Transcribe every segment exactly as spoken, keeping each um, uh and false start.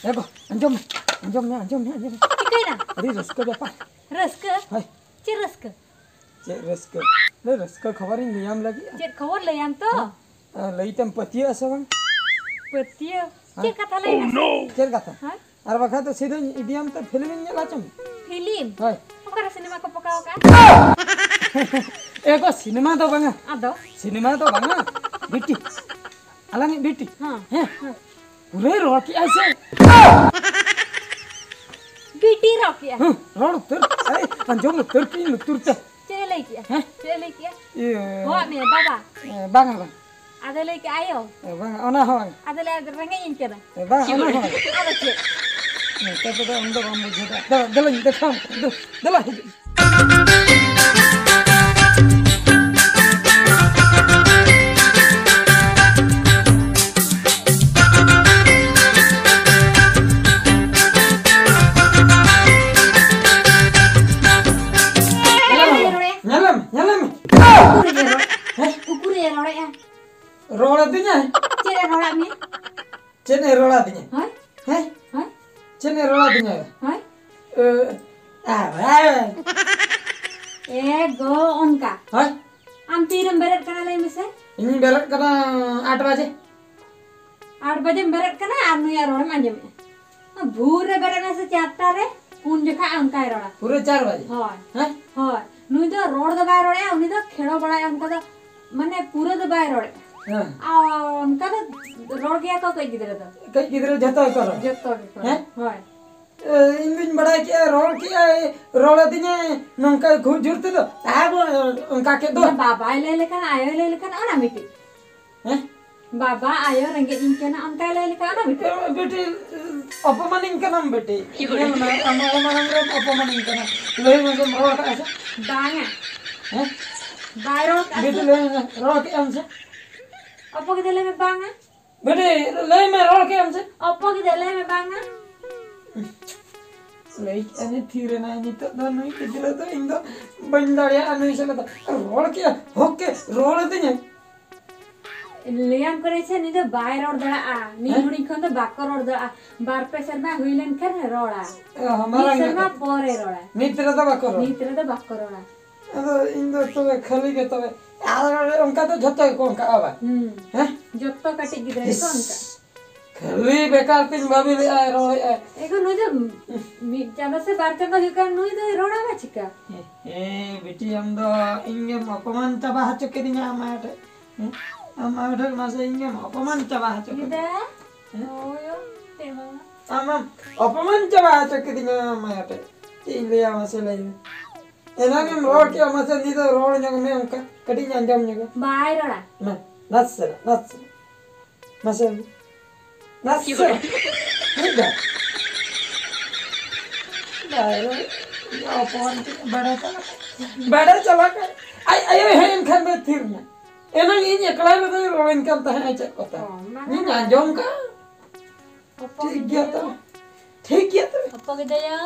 ᱮ ᱜᱚ, ᱟᱸᱡᱚᱢ ᱢᱮ, ᱟᱸᱡᱚᱢ ᱢᱮ, ᱟᱸᱡᱚᱢ ᱢᱮ, ᱟᱸᱡᱚᱢ ᱢᱮ᱾ ᱪᱤᱠᱟᱹᱭᱮᱱᱟ? ᱟᱹᱰᱤ ᱨᱟᱹᱥᱠᱟᱹ ᱵᱮᱯᱟᱨ᱾ ᱨᱟᱹᱥᱠᱟᱹ? ᱦᱳᱭ᱾ ᱪᱮᱫ ᱨᱟᱹᱥᱠᱟᱹ? ᱪᱮᱫ ᱨᱟᱹᱥᱠᱟᱹ? ᱞᱟᱹᱭ, ᱨᱟᱹᱥᱠᱟᱹ ᱠᱷᱚᱵᱚᱨᱤᱧ ᱞᱟᱹᱭᱟᱢ ᱞᱟᱹᱜᱤᱫ᱾ ᱪᱮᱫ ᱠᱷᱚᱵᱚᱨ ᱞᱟᱹᱭᱟᱢ ᱛᱚ? ᱦᱮᱸ? ᱞᱟᱹᱭ ᱛᱮᱢ ᱯᱟᱹᱛᱭᱟᱹᱜᱼᱟ ᱥᱮ ᱵᱟᱝ? ᱯᱟᱹᱛᱭᱟᱹᱣ? ᱦᱮᱸ? ᱪᱮᱫ ᱠᱟᱛᱷᱟ ᱞᱟᱹᱭ ᱢᱮᱥᱮ? ᱪᱮᱫ ᱠᱟᱛᱷᱟ? ᱦᱮᱸ? ᱟᱨ ᱵᱟᱠᱷᱟᱡ ᱫᱚ ᱥᱤᱫᱷᱟᱹᱧ ᱤᱫᱤᱭᱟᱢ ᱛᱮ ᱯᱷᱤᱞᱢᱤᱧ ᱧᱮᱞ ᱦᱚᱪᱚ ᱢᱮ᱾ ᱯᱷᱤᱞᱢ? ᱦᱳᱭ᱾ ᱚᱠᱟᱨᱮ ᱥᱤᱱᱮᱢᱟ ᱠᱚ ᱯᱚᱠᱟᱣ ᱠᱟᱜᱼᱟ? ᱮ ᱜᱚ, ᱥᱤᱱᱮᱢᱟ ᱫᱚ ᱵᱟᱝᱟ᱾ ᱟᱫᱚ? ᱥᱤᱱᱮᱢᱟ ᱫᱚ ᱵᱟᱝᱟ᱾ ᱵᱤᱴᱤ᱾ ᱟᱞᱟᱝᱤᱡ ᱵᱤᱴᱤ᱾ ᱦᱮᱸ᱾ ᱦᱮᱸ᱾ ᱦᱮᱸ᱾ ᱯᱩᱨᱟᱹᱭ ᱨᱚᱲ ᱠᱮᱜᱼᱟᱭ ᱥᱮ᱾ ᱵᱤᱴᱤ ᱨᱚᱲ ᱠᱮᱜᱼᱟ? ᱦᱮᱸ, ᱨᱚᱲ ᱩᱛᱟᱹᱨ᱾ ᱟᱨᱮ, ᱟᱸᱡᱚᱢ ᱩᱛᱟᱹᱨ ᱠᱤᱧ ᱞᱩᱛᱩᱨ ᱛᱮ᱾ ᱪᱮᱫ ᱮ ᱞᱟᱹᱭ ᱠᱮᱜᱼᱟ? ᱦᱮᱸ? ᱪᱮᱫ ᱮ ᱞᱟᱹᱭ ᱠᱮᱜᱼᱟ? ᱤᱭᱟᱹ᱾ ᱦᱚᱦᱚᱣᱟᱫ ᱢᱮᱭᱟ, ᱵᱟᱵᱟ? ᱮ, ᱵᱟᱝᱟ, ᱵᱟᱝ᱾ ᱟᱫᱚ ᱞᱟᱹᱭ ᱠᱮᱜᱼᱟ, ᱟᱭᱳ? ᱮ, ᱵᱟᱝᱟ, ᱚᱱᱟ ᱦᱚᱸ ᱵᱟᱝ᱾ ᱟᱫᱚ ᱞᱟᱹᱭ, ᱨᱮᱸᱜᱮᱡ ᱤᱧ ᱠᱟᱱᱟ᱾ ᱮ, ᱵᱟᱝ, ᱚᱱᱟ ᱦᱚᱸ ᱵᱟᱝ᱾ ᱟᱫᱚ ᱪᱮᱫ? ᱱᱚᱛᱮ ᱛᱮᱫᱚ ᱟᱢ ᱫᱚ ᱵᱟᱢ ᱵᱩᱡᱷᱟᱹᱣ ᱫᱟ᱾ ᱫᱮᱞᱟ, ᱫᱮᱞᱟᱧ ᱫᱮᱠᱷᱟᱣᱟᱢ ᱠᱟᱱᱟ᱾ ᱫᱮᱞᱟ, ᱫᱮᱞᱟ, ᱦᱤᱡᱩᱜ ᱢᱮ᱾ ᱧᱮᱞᱮᱢ, ᱧᱮᱞᱮᱢ᱾ ᱩᱠᱩᱨᱮ ᱨᱚᱲᱮᱜᱼᱟ? ᱦᱮᱸ? ᱩᱠᱩᱨᱮ ᱨᱚᱲᱮᱜᱼᱟ? ᱨᱚᱲ ᱟᱹᱫᱤᱧᱟᱭ᱾ ᱪᱮᱫ ᱮ ᱨᱚᱲᱟᱜ ᱢᱮᱭᱟ? ᱪᱮᱫ ᱮ ᱨᱚᱲ ᱟᱹᱫᱤᱧᱟ? ᱦᱳᱭ? ᱦᱮᱸ? ᱦᱳᱭ? ᱪᱮᱫ ᱮ ᱨᱚᱲ ᱟᱹᱫᱤᱧᱟ? ᱦᱳᱭ? ᱮ, ᱟ, ᱟ᱾ ᱮ ᱜᱚ, ᱚᱱᱠᱟ᱾ ᱦᱳᱭ? ᱟᱢ ᱛᱤᱨᱮᱢ ᱵᱮᱨᱮᱫ ᱠᱟᱱᱟ ᱞᱟᱹᱭ ᱢᱮᱥᱮ? ᱤᱧᱤᱧ ᱵᱮᱨᱮᱫ ᱠᱟᱱᱟ ᱟᱴ ᱵᱟᱡᱮ᱾ ᱟᱴ ᱵᱟᱡᱮᱢ ᱵᱮᱨᱮᱫ ᱠᱟᱱᱟ ᱟᱨ ᱱᱩᱭᱟᱜ ᱨᱚᱲᱮᱢ ᱟᱸᱡᱚᱢᱮᱜᱼᱟ᱾ ᱵᱷᱳᱨ ᱨᱮ ᱵᱮᱨᱮᱫ ᱢᱮᱥᱮ ᱪᱟᱨᱴᱟ ᱨᱮ, ᱩᱱ ᱡᱚᱠᱷᱟᱜ ᱚᱱᱠᱟᱭ ᱨᱚᱲᱟ᱾ ᱯᱩᱨᱟᱹ ᱪᱟᱨ ᱵᱟᱡᱮ? ᱦᱳᱭ᱾ ᱦᱮᱸ? ᱦᱳᱭ᱾ ᱱᱩᱭ ᱫᱚ ᱨᱚᱲ ᱫᱚ ᱵᱟᱭ ᱨᱚᱲᱮᱜᱼᱟ, ᱩᱱᱤ ᱫᱚ ᱠᱷᱮᱲᱚ ᱵᱟᱲᱟᱭᱟ, ᱚᱱᱠᱟ ᱫᱚ, ᱢᱟᱱᱮ, ᱯᱩᱨᱟᱹ ᱫᱚ ᱵᱟᱭ ᱨᱚᱲᱮᱜᱼᱟ᱾ ᱦᱮᱸ᱾ ᱟᱨ ᱚᱱᱠᱟ ᱫᱚ ᱨᱚᱲ ᱜᱮᱭᱟ ᱠᱚ ᱠᱟᱹᱡ ᱜᱤᱫᱽᱨᱟᱹ ᱫᱚ᱾ ᱠᱟᱹᱡ ᱜᱤᱫᱽᱨᱟᱹ ᱡᱷᱚᱛᱚ ᱜᱮᱠᱚ ᱨᱚᱲ᱾ ᱡᱷᱚᱛᱚ ᱜᱮᱠᱚ ᱨᱚᱲ᱾ ᱦᱮᱸ? ᱦᱳᱭ᱾ ᱮ, ᱤᱧ ᱫᱩᱧ ᱵᱟᱲᱟᱭ ᱠᱮᱜᱼᱟ, ᱨᱚᱲ ᱠᱮᱜᱼᱟᱭ, ᱨᱚᱲ ᱟᱹᱫᱤᱧᱟᱭ ᱱᱚᱝᱠᱟ ᱠᱷᱩᱵ ᱡᱳᱨ ᱛᱮᱫᱚ᱾ ᱟᱵᱚ ᱚᱱᱠᱟ ᱠᱮᱫ ᱫᱚ᱾ ᱚᱱᱟ ᱵᱟᱵᱟᱭ ᱞᱟᱹᱭ ᱞᱮᱠᱷᱟᱱ, ᱟᱭᱳᱭ ᱞᱟᱹᱭ ᱞᱮᱠᱷᱟᱱ, ᱚᱱᱟ ᱢᱤᱫᱴᱤᱡ᱾ ᱦᱮᱸ? ᱵᱟᱵᱟ, ᱟᱭᱳ, ᱨᱮᱸᱜᱮᱡ ᱤᱧ ᱠᱟᱱᱟ, ᱚᱱᱠᱟᱭ ᱞᱟᱹᱭ ᱞᱮᱠᱷᱟᱱ, ᱚᱱᱟ ᱢᱤᱫᱴᱤᱡ᱾ ᱮ, ᱵᱤᱴᱤ, ᱚᱯᱚᱢᱟᱱᱤᱧ ᱠᱟᱱᱟᱢ ᱵᱤᱴᱤ᱾ ᱧᱮᱞ ᱢᱮ, ᱟᱢ ᱟᱭᱳ ᱢᱟᱲᱟᱝ ᱨᱮᱢ ᱚᱯᱚᱢᱟᱱᱤᱧ ᱠᱟᱱᱟ᱾ ᱞᱟᱹᱭ ᱢᱮᱥᱮᱢ ᱨᱚᱲ ᱠᱟᱜᱼᱟ ᱥᱮ? ᱵᱟᱝᱟ᱾ ᱦᱮᱸ? ᱵᱟᱭ ᱨᱚᱲ ᱠᱟᱜᱼᱟ ᱵᱤᱴᱤ, ᱥᱮ? ᱞᱟᱹᱭ ᱢᱮ, ᱨᱚᱲ ᱠᱮᱜ ᱟᱢ ᱥᱮ? ᱚᱯᱚ ᱜᱤᱫᱟᱹᱨ ᱞᱟᱹᱭ ᱢᱮ, ᱵᱟᱝᱟ᱾ ᱵᱤᱴᱤ, ᱞᱟᱹᱭ ᱢᱮ, ᱨᱚᱲ ᱠᱮᱜ ᱟᱢ ᱥᱮ? ᱚᱯᱚ ᱜᱤᱫᱟᱹᱨ ᱞᱟᱹᱭ ᱢᱮ, ᱵᱟᱝᱟ᱾ ᱞᱟᱹᱭ ᱠᱮᱜᱼᱟ ᱡᱮ ᱛᱷᱤᱨ ᱮᱱᱟᱭ, ᱱᱤᱛᱚᱜ ᱫᱚ ᱱᱩᱭ ᱜᱤᱫᱽᱨᱟᱹ ᱫᱚ ᱤᱧ ᱫᱚ ᱵᱟᱹᱧ ᱫᱟᱲᱮᱭᱟᱜᱼᱟ ᱱᱩᱭ ᱥᱟᱞᱟᱜ ᱫᱚ᱾ ᱨᱚᱲ ᱠᱮᱜᱼᱟ, ᱦᱚᱠ ᱮ ᱨᱚᱲ ᱟᱹᱫᱤᱧᱟ᱾ ᱞᱟᱹᱭᱟᱢ ᱠᱟᱹᱱᱟᱹᱧ ᱥᱮ, ᱱᱩᱭ ᱫᱚ ᱵᱟᱭ ᱨᱚᱲ ᱫᱟᱲᱮᱭᱟᱜᱼᱟ᱾ ᱢᱤᱫ ᱦᱮᱸ? ᱦᱩᱰᱤᱧ ᱠᱷᱚᱱ ᱫᱚ ᱵᱟᱠᱚ ᱨᱚᱲ ᱫᱟᱲᱮᱭᱟᱜᱼᱟ᱾ ᱵᱟᱨ ᱯᱮ ᱥᱮᱨᱢᱟ ᱦᱩᱭ ᱞᱮᱱᱠᱷᱟᱱ ᱮ ᱨᱚᱲᱟ᱾ ᱚ, ᱢᱤᱫ ᱢᱟᱨᱟᱝ ᱥᱮᱨᱢᱟ ᱠᱟᱛᱮ᱾ ᱯᱚᱨᱮ ᱨᱚᱲᱟ᱾ ᱱᱤᱛ ᱨᱮᱫᱚ ᱵᱟᱠᱚ ᱨᱚᱲ᱾ ᱱᱤᱛ ᱨᱮᱫᱚ ᱵᱟᱠᱚ ᱨᱚᱲᱟ᱾ ᱟᱫᱚ ᱤᱧ ᱫᱚ ᱛᱚᱵᱮ ᱠᱷᱟᱹᱞᱤ ᱜᱮ ᱛᱚᱵᱮ᱾ ᱟᱨ ᱚᱱᱠᱟ ᱫᱚ ᱡᱷᱚᱛᱚ ᱜᱮᱠᱚ ᱚᱱᱠᱟᱜᱼᱟ ᱵᱟᱝ? ᱦᱩᱸ᱾ ᱦᱮᱸ? ᱡᱚᱛᱚ ᱠᱟᱹᱴᱤᱡ ᱜᱤᱫᱽᱨᱟᱹ ᱜᱮᱠᱚ ᱤᱥ᱾ ᱚᱱᱠᱟᱜᱼᱟ᱾ ᱠᱷᱟᱹᱞᱤ ᱵᱮᱠᱟᱨ ᱛᱤᱧ ᱵᱟᱹᱵᱤ ᱞᱮᱫᱼᱟᱭ, ᱨᱚᱲᱮᱫᱼᱟᱭ᱾ ᱮ ᱜᱚ, ᱱᱩᱭ ᱫᱚ ᱢᱤᱫ ᱪᱟᱸᱫᱚ ᱥᱮ ᱵᱟᱨ ᱪᱟᱸᱫᱚ ᱦᱩᱭᱩᱜ ᱠᱟᱱᱟ, ᱱᱩᱭ ᱫᱚᱭ ᱨᱚᱲᱟ ᱵᱟ ᱪᱤᱠᱟ? ᱮ, ᱮ, ᱵᱤᱴᱤ, ᱟᱢ ᱫᱚ ᱤᱧ ᱜᱮᱢ ᱚᱯᱚᱢᱟᱱ ᱪᱟᱵᱟ ᱦᱚᱪᱚ ᱠᱤᱫᱤᱧᱟ ᱟᱢ ᱟᱭᱳ ᱴᱷᱮᱡ᱾ ᱦᱮᱸ? ᱟᱢ ᱟᱭᱳ ᱴᱷᱮᱡ ᱢᱟᱥᱮ ᱤᱧ ᱜᱮᱢ ᱚᱯᱚᱢᱟᱱ ᱪᱟᱵᱟ ᱦᱚᱪᱚ ᱠᱤᱫᱤᱧᱟ᱾ ᱪᱮᱫᱟᱜ? ᱦᱮᱸ? ᱦᱳᱭ, ᱛᱮ ᱢᱟ᱾ ᱟᱢ ᱟᱢ ᱚᱯᱚᱢᱟᱱ ᱪᱟᱵᱟ ᱦᱚᱪᱚ ᱠᱤᱫᱤᱧᱟ ᱟᱢ ᱟᱭᱳ ᱴᱷᱮᱡ᱾ ᱪᱮᱫ ᱤᱧ ᱞᱟᱹᱭᱟ ᱢᱟᱥᱮ ᱞᱟᱹᱭ ᱢᱮ? ᱮᱱᱟᱝ ᱮᱢ ᱨᱚᱲ ᱠᱮᱜᱼᱟ, ᱢᱟᱥᱮ ᱱᱤᱛ ᱫᱚ ᱨᱚᱲ ᱧᱚᱜ ᱢᱮ ᱚᱱᱠᱟ, ᱠᱟᱹᱴᱤᱡ ᱤᱧ ᱟᱸᱡᱚᱢ ᱧᱚᱜᱟ᱾ ᱵᱟᱭ ᱨᱚᱲᱟ᱾ ᱢᱟ, ᱱᱟᱥᱮ, ᱱᱟᱥᱮ᱾ ᱢᱟᱥᱮ, ᱱᱟᱥᱮ᱾ ᱢᱤᱫ ᱫᱷᱟᱣ᱾ ᱵᱟᱭ ᱨᱚᱲ, ᱤᱧ ᱦᱚᱯᱚᱱ ᱛᱤᱧ ᱵᱟᱲᱟᱭ ᱪᱟᱞᱟᱜ ᱠᱟᱱᱟ᱾ ᱵᱟᱲᱟᱭ ᱪᱟᱞᱟᱜ ᱠᱟᱱᱟ᱾ ᱟᱡ ᱟᱭᱳᱭ ᱦᱮᱡ ᱮᱱ ᱠᱷᱟᱱ ᱫᱚᱭ ᱛᱷᱤᱨ ᱮᱱᱟ᱾ ᱮᱱᱟᱝ ᱤᱧ ᱮᱠᱞᱟ ᱨᱮᱫᱚᱭ ᱨᱚᱲᱟᱹᱧ ᱠᱟᱱ ᱛᱟᱦᱮᱸᱫ ᱪᱮᱫ ᱠᱚᱛᱮ? ᱚ, ᱢᱟ ᱤᱧ ᱦᱮᱸ᱾ ᱟᱸᱡᱚᱢ ᱠᱟᱜᱼᱟ᱾ ᱦᱚᱯᱚᱱ ᱴᱷᱤᱠ ᱜᱮᱭᱟ ᱜᱤᱫᱽᱨᱟᱹ᱾ ᱛᱚᱵᱮ᱾ ᱴᱷᱤᱠ ᱜᱮᱭᱟ ᱛᱚᱵᱮ᱾ ᱦᱚᱯᱚᱱ ᱜᱤᱫᱽᱨᱟᱹ᱾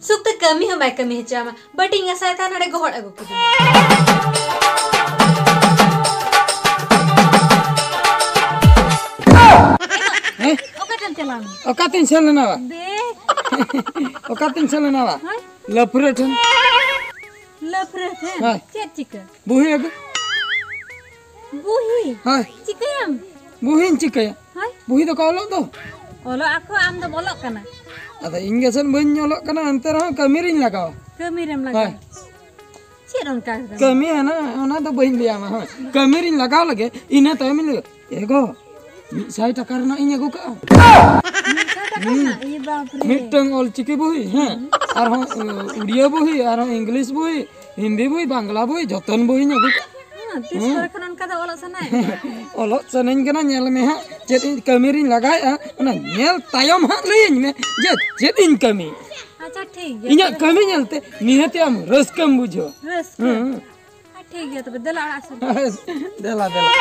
ᱥᱩᱠ ᱛᱮ ᱠᱟᱹᱢᱤ ᱦᱚᱸ ᱵᱟᱭ ᱠᱟᱹᱢᱤ ᱦᱚᱪᱚ ᱟᱢᱟ᱾ ᱵᱟᱹᱴᱤᱧ ᱜᱟᱥᱟᱭ ᱛᱟᱦᱮᱸ, ᱱᱚᱰᱮ ᱜᱚᱦᱚᱲ ᱟᱹᱜᱩ ᱠᱤᱫᱤᱧ᱾ ᱦᱮᱸ? ᱚᱠᱟᱛᱮᱢ ᱪᱟᱞᱟᱣ ᱞᱮᱱᱟ? ᱚᱠᱟᱛᱮᱧ ᱥᱮᱱ ᱞᱮᱱᱟ ᱵᱟ? ᱫᱮ᱾ ᱚᱠᱟᱛᱮᱧ ᱥᱮᱱ ᱞᱮᱱᱟ ᱵᱟ? ᱦᱳᱭ᱾ ᱞᱟᱹᱯᱷᱨᱟᱹ ᱴᱷᱮᱱ᱾ ᱞᱟᱹᱯᱷᱨᱟᱹ ᱴᱷᱮᱱ? ᱦᱳᱭ᱾ ᱪᱮᱫ ᱪᱤᱠᱟᱹ? ᱵᱩᱦᱤ ᱟᱹᱜᱩ᱾ ᱵᱩᱦᱤ? ᱦᱳᱭ᱾ ᱪᱤᱠᱟᱹᱭᱟᱢ? ᱵᱩᱦᱤᱧ ᱪᱤᱠᱟᱹᱭᱟ? ᱦᱳᱭ᱾ ᱵᱩᱦᱤ ᱫᱚᱠᱚ ᱚᱞᱚᱜ ᱫᱚ᱾ ᱚᱞᱚᱜ ᱟᱠᱚ, ᱟᱢ ᱫᱚᱢ ᱚᱞᱚᱜ ᱠᱟᱱᱟ᱾ ᱟᱫᱚ ᱤᱧ ᱜᱮᱥᱮ ᱵᱟᱹᱧ ᱚᱞᱚᱜ ᱠᱟᱱᱟ, ᱮᱱᱛᱮ ᱨᱮᱦᱚᱸ ᱠᱟᱹᱢᱤ ᱨᱤᱧ ᱞᱟᱜᱟᱣᱟ᱾ ᱠᱟᱹᱢᱤ ᱨᱮᱢ ᱞᱟᱜᱟᱣᱟ᱾ ᱦᱳᱭ᱾ ᱪᱮᱫ ᱚᱱᱠᱟ ᱠᱟᱹᱢᱤ? ᱠᱟᱹᱢᱤ ᱦᱟᱱᱟ, ᱚᱱᱟ ᱫᱚ ᱵᱟᱹᱧ ᱞᱟᱹᱭᱟᱢᱟ, ᱦᱳᱭ᱾ ᱠᱟᱹᱢᱤ ᱨᱤᱧ ᱞᱟᱜᱟᱣ ᱞᱮᱜᱮ, ᱤᱱᱟᱹ ᱛᱟᱭᱚᱢ ᱤᱧ ᱞᱟᱹᱭᱟ, "ᱮ ᱜᱚ, ᱢᱤᱫ ᱥᱟᱭ ᱴᱟᱠᱟ ᱨᱮᱱᱟᱜ ᱤᱧ ᱟᱹᱜᱩ ᱠᱟᱜᱼᱟ᱾" ᱢᱤᱫ ᱥᱟᱭ ᱴᱟᱠᱟ ᱦᱩᱸ᱾ ᱨᱮᱱᱟᱜ? ᱤᱭᱟᱹ ᱵᱟᱯ ᱨᱮ᱾ ᱢᱤᱫᱴᱟᱝ ᱚᱞᱪᱤᱠᱤ ᱵᱳᱭ, ᱦᱮᱸ, ᱟᱨᱦᱚᱸ, ᱩ, ᱩᱲᱤᱭᱟ ᱵᱳᱭ, ᱟᱨᱦᱚᱸ ᱤᱝᱞᱤᱥ ᱵᱳᱭ, ᱦᱤᱱᱫᱤ ᱵᱳᱭ, ᱵᱟᱝᱞᱟ ᱵᱳᱭ, ᱡᱚᱛᱚᱱ ᱵᱳᱭ ᱤᱧ ᱟᱹᱜᱩ ᱠᱟᱜᱼᱟ᱾ ᱦᱮᱸ, ᱛᱤᱥ ᱦᱮᱸ᱾ ᱠᱚᱨᱮ ᱠᱷᱚᱱ ᱚᱱᱠᱟ ᱫᱚ ᱚᱞᱚᱜ ᱥᱟᱱᱟᱭᱮᱫ ᱢᱮᱭᱟ? ᱚᱞᱚᱜ ᱥᱟᱱᱟᱧ ᱠᱟᱱᱟ, ᱧᱮᱞ ᱢᱮ ᱦᱟᱸᱜ, ᱪᱮᱫ ᱤᱧ ᱠᱟᱹᱢᱤ ᱨᱤᱧ ᱞᱟᱜᱟᱣᱮᱫᱼᱟ, ᱚᱱᱟ ᱧᱮᱞ ᱛᱟᱭᱚᱢ ᱦᱟᱸᱜ ᱞᱟᱹᱭᱟᱹᱧ ᱢᱮ ᱡᱮ ᱪᱮᱫ ᱤᱧ ᱠᱟᱹᱢᱤ᱾ ᱟᱪᱪᱷᱟ, ᱴᱷᱤᱠ ᱜᱮᱭᱟ᱾ ᱤᱧᱟᱹᱜ ᱛᱚᱵᱮ ᱠᱟᱹᱢᱤ ᱧᱮᱞᱛᱮ ᱱᱤᱦᱟᱹᱛ ᱟᱢ ᱨᱟᱹᱥᱠᱟᱹᱢ ᱵᱩᱡᱷᱟᱹᱣᱟ᱾ ᱨᱟᱹᱥᱠᱟᱹ᱾ ᱦᱮᱸ᱾ ᱟᱨ ᱴᱷᱤᱠ ᱜᱮᱭᱟ ᱛᱚᱵᱮ, ᱫᱮᱞᱟ ᱚᱲᱟᱜ ᱥᱮᱫ᱾ ᱫᱮᱞᱟ, ᱫᱮᱞᱟ᱾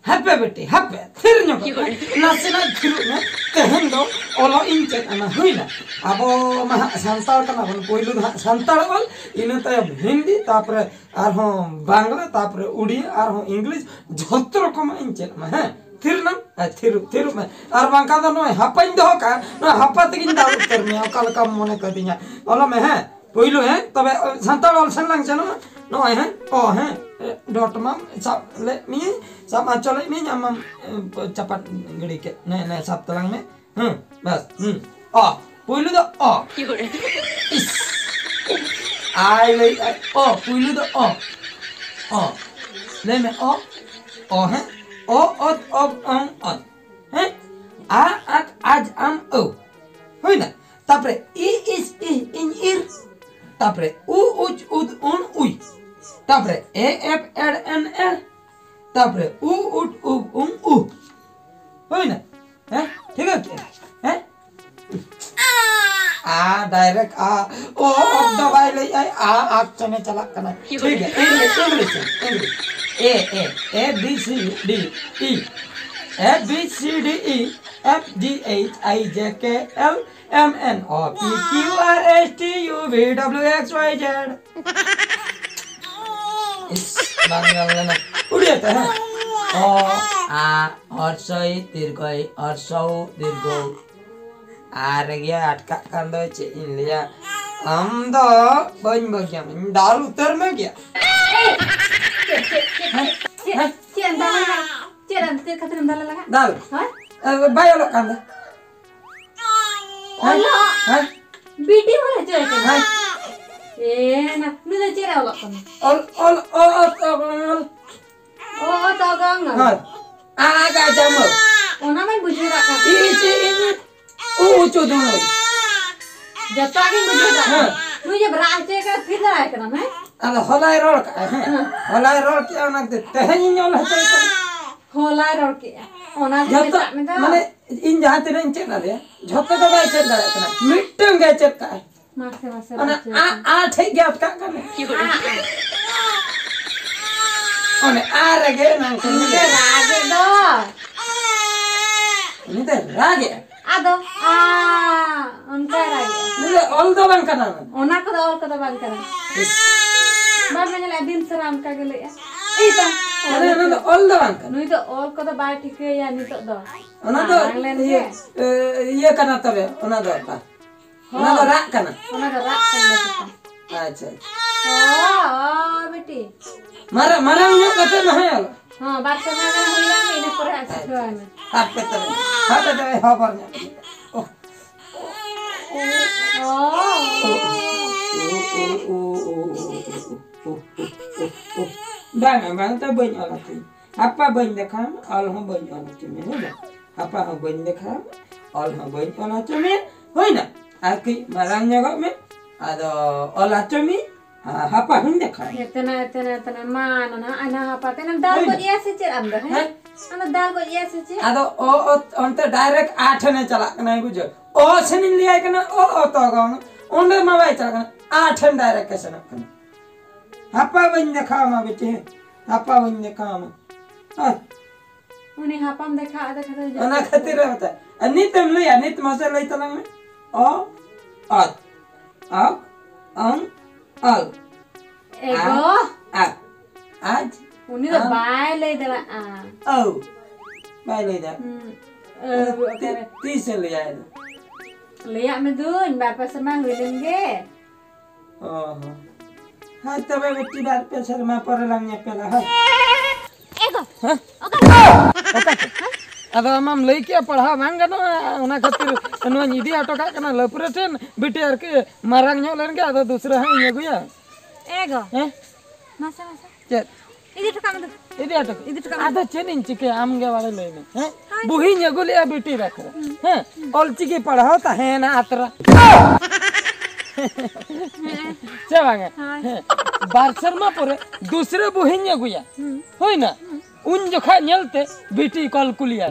ᱦᱟᱯᱮ ᱵᱤᱴᱤ, ᱦᱟᱯᱮ, ᱛᱷᱤᱨ ᱧᱚᱜᱚᱜ ᱢᱮ᱾ ᱱᱟᱥᱮᱱᱟᱜ ᱛᱷᱤᱨᱚᱜ ᱢᱮ᱾ ᱛᱮᱦᱮᱧ ᱫᱚ ᱚᱞᱚᱜ ᱤᱧ ᱪᱮᱫ ᱟᱢᱟ, ᱦᱩᱭᱱᱟ? ᱟᱵᱚ ᱢᱟ ᱦᱟᱸᱜ ᱥᱟᱱᱛᱟᱲ ᱠᱟᱱᱟ ᱵᱚᱱ, ᱯᱳᱭᱞᱳ ᱫᱚ ᱦᱟᱸᱜ ᱥᱟᱱᱛᱟᱲ ᱚᱞ, ᱤᱱᱟᱹ ᱛᱟᱭᱚᱢ ᱦᱤᱱᱫᱤ, ᱛᱟᱯᱚᱨᱮ ᱟᱨᱦᱚᱸ ᱵᱟᱝᱞᱟ, ᱛᱟᱯᱚᱨᱮ ᱩᱲᱤᱭᱟ, ᱟᱨᱦᱚᱸ ᱤᱝᱞᱤᱥ, ᱡᱷᱚᱛᱚ ᱨᱚᱠᱚᱢᱟᱜ ᱤᱧ ᱪᱮᱫ ᱟᱢᱟ, ᱦᱮᱸ? ᱛᱷᱤᱨ ᱱᱟᱢ? ᱟᱨ ᱛᱷᱤᱨᱚᱜ, ᱛᱷᱤᱨᱚᱜ ᱢᱮ᱾ ᱟᱨ ᱵᱟᱝᱠᱷᱟᱱ ᱫᱚ ᱱᱚᱜᱼᱚᱭ ᱦᱟᱯᱟᱧ ᱫᱚᱦᱚ ᱠᱟᱜᱼᱟ, ᱱᱚᱣᱟ ᱦᱟᱯᱟ ᱛᱮᱜᱤᱧ ᱫᱟᱞ ᱩᱛᱟᱹᱨ ᱢᱮᱭᱟ, ᱚᱠᱟ ᱞᱮᱠᱟᱢ ᱢᱚᱱᱮ ᱠᱟᱫᱤᱧᱟ᱾ ᱚᱞᱚᱜ ᱢᱮ, ᱦᱮᱸ? ᱯᱳᱭᱞᱳ, ᱦᱮᱸ? ᱛᱚᱵᱮ, ᱥᱟᱱᱛᱟᱲ ᱚᱞ ᱥᱮᱱ ᱞᱟᱝ ᱪᱟᱞᱟᱜᱼᱟ᱾ ᱱᱚᱜᱼᱚᱭ, ᱦᱮᱸ? ᱚ, ᱦᱮᱸ? ᱰᱚᱴ ᱢᱟᱢ ᱥᱟᱵ ᱞᱮᱫ ᱢᱤᱭᱟᱹᱧ, ᱥᱟᱵ ᱦᱚᱪᱚ ᱞᱮᱫ ᱢᱤᱭᱟᱹᱧ, ᱟᱢ ᱢᱟᱢ, ᱮ, ᱪᱟᱯᱟᱫ ᱜᱤᱰᱤ ᱠᱮᱫ᱾ ᱱᱮ, ᱱᱮ, ᱥᱟᱵ ᱛᱟᱞᱟᱝ ᱢᱮ᱾ ᱦᱩᱸ, ᱵᱟᱥ, ᱦᱩᱸ᱾ ᱚ, ᱯᱩᱭᱞᱩ ᱫᱚ ᱚ᱾ ᱤᱥ᱾ ᱟᱭ ᱞᱟᱹᱭ ᱟᱭ, ᱚ, ᱯᱩᱭᱞᱩ ᱫᱚ ᱚ᱾ ᱚ᱾ ᱞᱟᱹᱭ ᱢᱮ, ᱚ᱾ ᱚ, ᱦᱮᱸ? ᱚ, ᱚᱛ, ᱚᱜ, ᱚᱝ, ᱚᱛ᱾ ᱦᱮᱸ? ᱟ, ᱟᱛ, ᱟᱡ, ᱟᱢ, ᱟᱹᱣ᱾ ᱦᱩᱭᱱᱟ? ᱛᱟᱯᱚᱨᱮ ᱤ, ᱤᱥ, ᱤᱦ, ᱤᱧ, ᱤᱨ᱾ ᱛᱟᱯᱚᱨᱮ ᱩ, ᱩᱪ, ᱩᱫ, ᱩᱱ, ᱩᱭ᱾ ᱛᱟᱯᱚᱨᱮ ᱮ, ᱮᱯ, ᱮᱲ, ᱮᱱ, ᱮᱲ᱾ ᱛᱟᱯᱚᱨᱮ ᱩ, ᱩᱴ, ᱩᱵ, ᱩᱢ, ᱩᱦ᱾ ᱦᱩᱭᱱᱟ? ᱦᱮᱸ? ᱴᱷᱤᱠ ᱟᱪᱷᱮ? ᱦᱮᱸ? ᱟ, direct ᱟ᱾ ᱚ, ᱚᱛ ᱫᱚ ᱵᱟᱭ ᱞᱟᱹᱭᱮᱜᱼᱟᱭ, ᱟ, ᱟᱜ ᱪᱚᱝ ᱮ ᱪᱟᱞᱟᱜ ᱠᱟᱱᱟ᱾ ᱴᱷᱤᱠ ᱜᱮᱭᱟ, English, English, English. A, A, A, B, C, D, E, F, B, C, D, E, F, G, H, I, J, K, L, M, N, O, P, Q, R, S, T, U, V, W, X, Y, Z. ᱤᱥ, ᱵᱟᱝ ᱜᱟᱱ ᱞᱮᱱᱟ᱾ ᱩᱰᱤᱭᱟ ᱛᱮ, ᱦᱮᱸ? ᱚ, ᱟ, ᱦᱚᱨᱥᱚᱭ, ᱫᱤᱨᱜᱷᱚᱭ, ᱦᱚᱨᱥᱚ, ᱫᱤᱨᱜᱷᱚ᱾ ᱟᱨ ᱜᱮ ᱟᱴᱠᱟᱜ ᱠᱟᱱ ᱫᱚ, ᱪᱮᱫ ᱤᱧ ᱞᱟᱹᱭᱟ? ᱟᱢ ᱫᱚ ᱵᱟᱹᱧ ᱵᱟᱹᱜᱤᱭᱟᱢ, ᱤᱧ ᱫᱟᱞ ᱩᱛᱟᱹᱨ ᱢᱮ ᱜᱮᱭᱟ᱾ ᱪᱮᱫ, ᱪᱮᱫ, ᱪᱮᱫ, ᱪᱮᱫ, ᱪᱮᱫ, ᱦᱮᱸ? ᱪᱮᱫ ᱮᱢ ᱫᱟᱞ ᱞᱟᱜᱟ? ᱪᱮᱫ ᱮᱢ, ᱪᱮᱫ ᱠᱷᱟᱹᱛᱤᱨ ᱮᱢ ᱫᱟᱞ ᱞᱟᱜᱟ? ᱫᱟᱞ? ᱦᱳᱭ? ᱮ, ᱵᱟᱭ ᱚᱞᱚᱜ ᱠᱟᱱ ᱫᱚ᱾ ᱦᱮᱸ? ᱚᱞᱚᱜ? ᱦᱮᱸ? ᱵᱤᱴᱤ ᱢᱟᱱᱮ ᱪᱮᱫ ᱠᱟᱱᱟ? ᱦᱮᱸ? ᱮ ᱱᱟ, ᱱᱩᱭ ᱫᱚ ᱪᱮᱫ ᱨᱮ ᱚᱞᱚᱜ ᱠᱟᱱᱟ? ᱚᱞ, ᱚᱞ, ᱚ, ᱚ, ᱚ, ᱚᱞ᱾ ᱚ, ᱚ, ᱛᱚ, ᱜᱚᱝ, ᱜᱚᱝ᱾ ᱦᱳᱭ᱾ ᱟ, ᱟ, ᱜᱟ, ᱡᱟ, ᱢᱟᱹ᱾ ᱚᱱᱟ ᱢᱟᱧ ᱵᱩᱡᱷᱟᱹᱣ ᱫᱟᱲᱮᱭᱟᱜ ᱠᱟᱱ᱾ ᱤ, ᱤ, ᱪᱤ, ᱤ, ᱩ, ᱩ, ᱪᱩ, ᱫᱩ, ᱱᱩᱭ᱾ ᱡᱚᱛᱚᱣᱟᱜ ᱜᱤᱧ ᱵᱩᱡᱷᱟᱹᱣ ᱫᱟᱲᱮᱭᱟᱜ ᱠᱟᱱᱟ᱾ ᱦᱮᱸ᱾ ᱱᱩᱭ ᱡᱮ ᱨᱟᱜ ᱦᱚᱪᱚᱭᱮ ᱠᱟᱱᱟ, ᱛᱷᱤᱨ ᱫᱟᱲᱮᱭᱟᱭ ᱠᱟᱱᱟᱢ, ᱦᱮᱸ? ᱟᱫᱚ ᱦᱚᱞᱟᱭ ᱨᱚᱲ ᱠᱟᱜᱼᱟ, ᱦᱮᱸ᱾ ᱦᱮᱸ᱾ ᱦᱚᱞᱟᱭ ᱨᱚᱲ ᱠᱮᱜᱼᱟ, ᱚᱱᱟ ᱠᱷᱟᱹᱛᱤᱨ ᱛᱮᱦᱮᱧ ᱤᱧ ᱚᱞ ᱦᱚᱪᱚᱭᱮ ᱠᱟᱱᱟ᱾ ᱦᱚᱞᱟᱭ ᱨᱚᱲ ᱠᱮᱜᱼᱟ᱾ ᱚᱱᱟ ᱜᱮ ᱡᱚᱛᱚ, ᱢᱮᱛᱟᱜ ᱢᱮ ᱫᱚ᱾ ᱢᱟᱱᱮ, ᱤᱧ ᱡᱟᱦᱟᱸ ᱛᱤᱱᱟᱹᱜ ᱤᱧ ᱪᱮᱫ ᱟᱫᱮᱭᱟ, ᱡᱷᱚᱛᱚ ᱫᱚ ᱵᱟᱭ ᱪᱮᱫ ᱫᱟᱲᱮᱭᱟᱜ ᱠᱟᱱᱟ᱾ ᱢᱤᱫᱴᱟᱝ ᱜᱮ ᱪᱮᱫ ᱠᱟᱜᱼᱟᱭ᱾ ᱢᱟᱥᱮ, ᱢᱟᱥᱮ, ᱚᱱᱟ ᱢᱟᱥᱮ, ᱟ, ᱢᱟᱥᱮ᱾ ᱟ ᱴᱷᱮᱡ ᱜᱮ ᱟᱴᱠᱟᱜ ᱠᱟᱱᱟ᱾ ᱟ, ᱟ᱾ ᱚᱱᱮ ᱟᱨ ᱨᱮᱜᱮ ᱱᱚᱝᱠᱟ ᱩᱱᱤ ᱫᱚ ᱨᱟᱜᱮᱫ ᱫᱚ᱾ ᱩᱱᱤ ᱫᱚ ᱨᱟᱜᱮᱫᱼᱟ᱾ ᱟᱫᱚ, ᱟ, ᱚᱱᱠᱟᱭ ᱨᱟᱜᱮᱫᱼᱟ᱾ ᱩᱱᱤ ᱫᱚ ᱚᱞ ᱫᱚ ᱵᱟᱝ ᱠᱟᱱᱟ᱾ ᱚᱱᱟ ᱠᱚᱫᱚ ᱚᱞ ᱠᱚᱫᱚ ᱵᱟᱝ ᱠᱟᱱᱟ᱾ ᱤᱥ᱾ ᱵᱟᱢ ᱧᱮᱞᱮᱫᱼᱟ, ᱫᱤᱱ ᱥᱟᱨᱟ ᱚᱱᱠᱟ ᱜᱮ ᱞᱟᱹᱭᱮᱫᱼᱟ᱾ ᱤᱧ ᱫᱚ ᱢᱟᱱᱮ ᱚᱱᱟ ᱫᱚ ᱚᱞ ᱫᱚ ᱵᱟᱝ ᱠᱟᱱᱟ᱾ ᱱᱩᱭ ᱫᱚ ᱚᱞ ᱠᱚᱫᱚ ᱵᱟᱭ ᱴᱷᱤᱠᱟᱹᱭᱟ ᱱᱤᱛᱚᱜ ᱫᱚ᱾ ᱚᱱᱟ ᱫᱚ ᱢᱟᱨᱟᱝ ᱞᱮᱱ ᱤᱭᱟᱹ, ᱜᱮ᱾ ᱮ, ᱤᱭᱟᱹ ᱠᱟᱱᱟ ᱛᱚᱵᱮ, ᱚᱱᱟ ᱫᱚ ᱚᱠᱟ? ᱚᱱᱟ ᱫᱚ ᱦᱚᱸ᱾ ᱨᱟᱜ ᱠᱟᱱᱟ᱾ ᱚᱱᱟ ᱫᱚ ᱨᱟᱜ ᱠᱟᱱ ᱫᱚ ᱪᱮᱛᱟ᱾ ᱟᱪᱪᱷᱟ, ᱟᱪᱪᱷᱟ᱾ ᱚ, ᱚ, ᱵᱤᱴᱤ᱾ ᱢᱟᱨᱟᱝ, ᱢᱟᱨᱟᱝ ᱧᱚᱜ ᱠᱟᱛᱮ ᱱᱟᱦᱟᱜ ᱚᱞ᱾ ᱦᱚᱸ, ᱵᱟᱨ ᱥᱮᱨᱢᱟ ᱜᱟᱱ ᱦᱩᱭ ᱞᱮᱱ ᱜᱮ, ᱤᱱᱟᱹ ᱯᱚᱨᱮ ᱦᱟᱸᱜ ᱟᱪᱪᱷᱟ, ᱥᱤᱠᱷᱟᱹᱣᱟᱭ ᱟᱪᱪᱷᱟ᱾ ᱢᱮ᱾ ᱦᱟᱯᱮ ᱛᱚᱵᱮ, ᱦᱟᱯᱮ ᱛᱚᱵᱮ, ᱦᱚᱵᱚᱨ ᱧᱚᱜ ᱠᱟᱛᱮ᱾ ᱚ᱾ ᱚ᱾ ᱵᱟᱝᱟ, ᱵᱟᱝ, ᱛᱚ ᱵᱟᱹᱧ ᱚᱞ ᱦᱚᱪᱚᱭᱟ᱾ ᱦᱟᱯᱟ ᱵᱟᱹᱧ ᱫᱮᱠᱷᱟᱣᱟᱢᱟ, ᱚᱞ ᱦᱚᱸ ᱵᱟᱹᱧ ᱚᱞ ᱦᱚᱪᱚ ᱢᱮᱭᱟ, ᱦᱩᱭᱱᱟ? ᱦᱟᱯᱟ ᱦᱚᱸ ᱵᱟᱹᱧ ᱫᱮᱠᱷᱟᱣᱟᱢᱟ, ᱚᱞ ᱦᱚᱸ ᱵᱟᱹᱧ ᱚᱞ ᱦᱚᱪᱚ ᱢᱮᱭᱟ, ᱦᱩᱭᱱᱟ? ᱟᱨ ᱠᱟᱹᱡ ᱢᱟᱨᱟᱝ ᱧᱚᱜᱚᱜ ᱢᱮ, ᱟᱫᱚ ᱚᱞ ᱦᱚᱪᱚ ᱢᱮᱭᱟ, ᱟᱨ ᱦᱟᱯᱟ ᱦᱚᱸᱧ ᱫᱮᱠᱷᱟᱣᱟᱢᱟ᱾ ᱮᱛᱱᱟ, ᱮᱛᱱᱟ, ᱮᱛᱱᱟ, ᱢᱟ, ᱱᱟᱱᱟ, ᱟᱭᱱᱟ ᱦᱟᱯᱟ, ᱛᱮᱱᱟ ᱫᱟᱞ ᱦᱩᱭᱱᱟ? ᱜᱚᱡ ᱮᱭᱟ ᱥᱮ ᱪᱮᱫ ᱟᱢ ᱫᱚ, ᱦᱮᱸ? ᱦᱮᱸ? ᱟᱢ ᱫᱚ ᱫᱟᱞ ᱜᱚᱡ ᱮᱭᱟ ᱥᱮ ᱪᱮᱫ? ᱟᱫᱚ ᱚ, ᱚ, ᱚᱱᱛᱮ direct ᱟ ᱴᱷᱮᱱᱮ ᱪᱟᱞᱟᱜ ᱠᱟᱱᱟᱭ, ᱵᱩᱡᱷᱟᱹᱣ? ᱚ ᱥᱮᱱᱤᱧ ᱞᱟᱹᱭᱟᱭ ᱠᱟᱱᱟ, ᱚ, ᱚ, ᱛᱚ, ᱜᱚᱝ᱾ ᱚᱸᱰᱮ ᱢᱟ ᱵᱟᱭ ᱪᱟᱞᱟᱜ ᱠᱟᱱᱟ, ᱟ ᱴᱷᱮᱱ direct ᱮ ᱥᱮᱱᱚᱜ ᱠᱟᱱᱟ᱾ ᱦᱟᱯᱟ ᱵᱟᱹᱧ ᱫᱮᱠᱷᱟᱣᱟᱢᱟ ᱵᱤᱴᱤ, ᱦᱟᱯᱟ ᱵᱟᱹᱧ ᱫᱮᱠᱷᱟᱣᱟᱢᱟ᱾ ᱦᱮᱸ᱾ ᱩᱱᱤ ᱦᱟᱯᱟᱢ ᱫᱮᱠᱷᱟᱣ ᱟᱫᱮ ᱠᱷᱟᱱ ᱫᱚ ᱚᱱᱟ ᱠᱷᱟᱹᱛᱤᱨ ᱮ ᱢᱮᱛᱟᱭ᱾ ᱟᱨ ᱱᱤᱛ ᱮᱢ ᱞᱟᱹᱭᱟ, ᱱᱤᱛ ᱢᱟᱥᱮ ᱞᱟᱹᱭ ᱛᱟᱞᱟᱝ ᱢᱮ᱾ ᱚ, ᱚᱛ, ᱚᱠ, ᱚᱝ, ᱚᱞ᱾ ᱮᱜᱳ᱾ ᱟᱜ, ᱟᱜ, ᱟᱡ, ᱩᱱᱤ ᱫᱚ ᱟᱢ, ᱵᱟᱭ ᱞᱟᱹᱭ ᱫᱟᱲᱮᱭᱟᱜᱼᱟ᱾ ᱟᱹᱣ᱾ ᱵᱟᱭ ᱞᱟᱹᱭ ᱫᱟᱲᱮᱭᱟᱜᱼᱟ᱾ ᱦᱩᱸ, ᱟᱹᱣ, ᱛᱤ-, ᱚᱠᱟᱨᱮ? ᱛᱤᱥᱮ ᱞᱟᱹᱭᱟ ᱟᱡ ᱫᱚ? ᱞᱟᱹᱭᱟᱜ ᱢᱮ ᱫᱩᱧ, ᱵᱟᱨ ᱯᱮ ᱥᱮᱨᱢᱟ ᱦᱩᱭ ᱞᱮᱱ ᱜᱮ᱾ ᱚ ᱦᱚᱸ᱾ ᱦᱳᱭ ᱛᱚᱵᱮ ᱵᱤᱴᱤ, ᱵᱟᱨ ᱯᱮ ᱥᱮᱨᱢᱟ ᱯᱚᱨᱮ ᱞᱟᱝ ᱧᱮᱯᱮᱞᱟ, ᱦᱳᱭ᱾ ᱮ ᱜᱚ, ᱦᱮᱸ? ᱚᱠᱟ ᱨᱮ? ᱚᱠᱟ ᱛᱮ? ᱟᱫᱚ ᱟᱢᱟᱢ ᱞᱟᱹᱭ ᱠᱮᱜᱼᱟ ᱯᱟᱲᱦᱟᱣ ᱵᱟᱝ ᱜᱟᱱᱚᱜᱼᱟ, ᱚᱱᱟ ᱠᱷᱟᱹᱛᱤᱨ ᱱᱚᱣᱟᱧ ᱤᱫᱤ ᱦᱚᱴᱚ ᱠᱟᱜ ᱠᱟᱱᱟ ᱞᱟᱹᱯᱩᱨᱟᱹ ᱴᱷᱮᱱ᱾ ᱵᱤᱴᱤ ᱟᱨᱠᱤ ᱢᱟᱨᱟᱝ ᱧᱚᱜ ᱞᱮᱱ ᱜᱮ, ᱟᱫᱚ ᱫᱩᱥᱨᱟᱹ ᱦᱟᱸᱜ ᱤᱧ ᱟᱹᱜᱩᱭᱟ᱾ ᱮ ᱜᱚ᱾ ᱦᱮᱸ? ᱢᱟᱥᱮ, ᱢᱟᱥᱮ᱾ ᱪᱮᱫ? ᱤᱫᱤ ᱦᱚᱴᱚ ᱠᱟᱜ ᱢᱮ ᱫᱩ᱾ ᱤᱫᱤ ᱦᱚᱴᱚ ᱠᱟᱜ ᱢᱮ᱾ ᱤᱫᱤ ᱦᱚᱴᱚ ᱠᱟᱜ ᱢᱮ᱾ ᱟᱫᱚ ᱪᱮᱫ ᱤᱧ ᱪᱤᱠᱟᱹᱭᱟ? ᱟᱢ ᱜᱮ ᱵᱟᱲᱮ ᱞᱟᱹᱭ ᱢᱮ᱾ ᱦᱮᱸ? ᱦᱳᱭ᱾ ᱵᱩᱦᱤᱧ ᱟᱹᱜᱩ ᱞᱮᱜᱼᱟ ᱵᱤᱴᱤ ᱵᱟᱠᱷᱨᱟ᱾ ᱦᱩᱸ᱾ ᱦᱮᱸ? ᱦᱩᱸ᱾ ᱚᱞᱪᱤᱠᱤ ᱯᱟᱲᱦᱟᱣ ᱛᱟᱦᱮᱸᱭᱮᱱᱟ ᱟᱛᱨᱟ᱾ ᱦᱮᱸ᱾ ᱪᱮ ᱵᱟᱝᱟ? ᱦᱳᱭ᱾ ᱦᱮᱸ᱾ ᱵᱟᱨ ᱥᱮᱨᱢᱟ ᱯᱚᱨᱮ ᱫᱩᱥᱨᱟᱹ ᱵᱩᱦᱤᱧ ᱟᱹᱜᱩᱭᱟ᱾ ᱦᱩᱸ᱾ ᱦᱩᱭᱱᱟ? ᱦᱩᱸ᱾ ᱩᱱ ᱡᱚᱠᱷᱟ ᱧᱮᱞᱛᱮ ᱵᱤᱴᱤ ᱠᱚᱞ ᱠᱩᱞᱤᱭᱟ᱾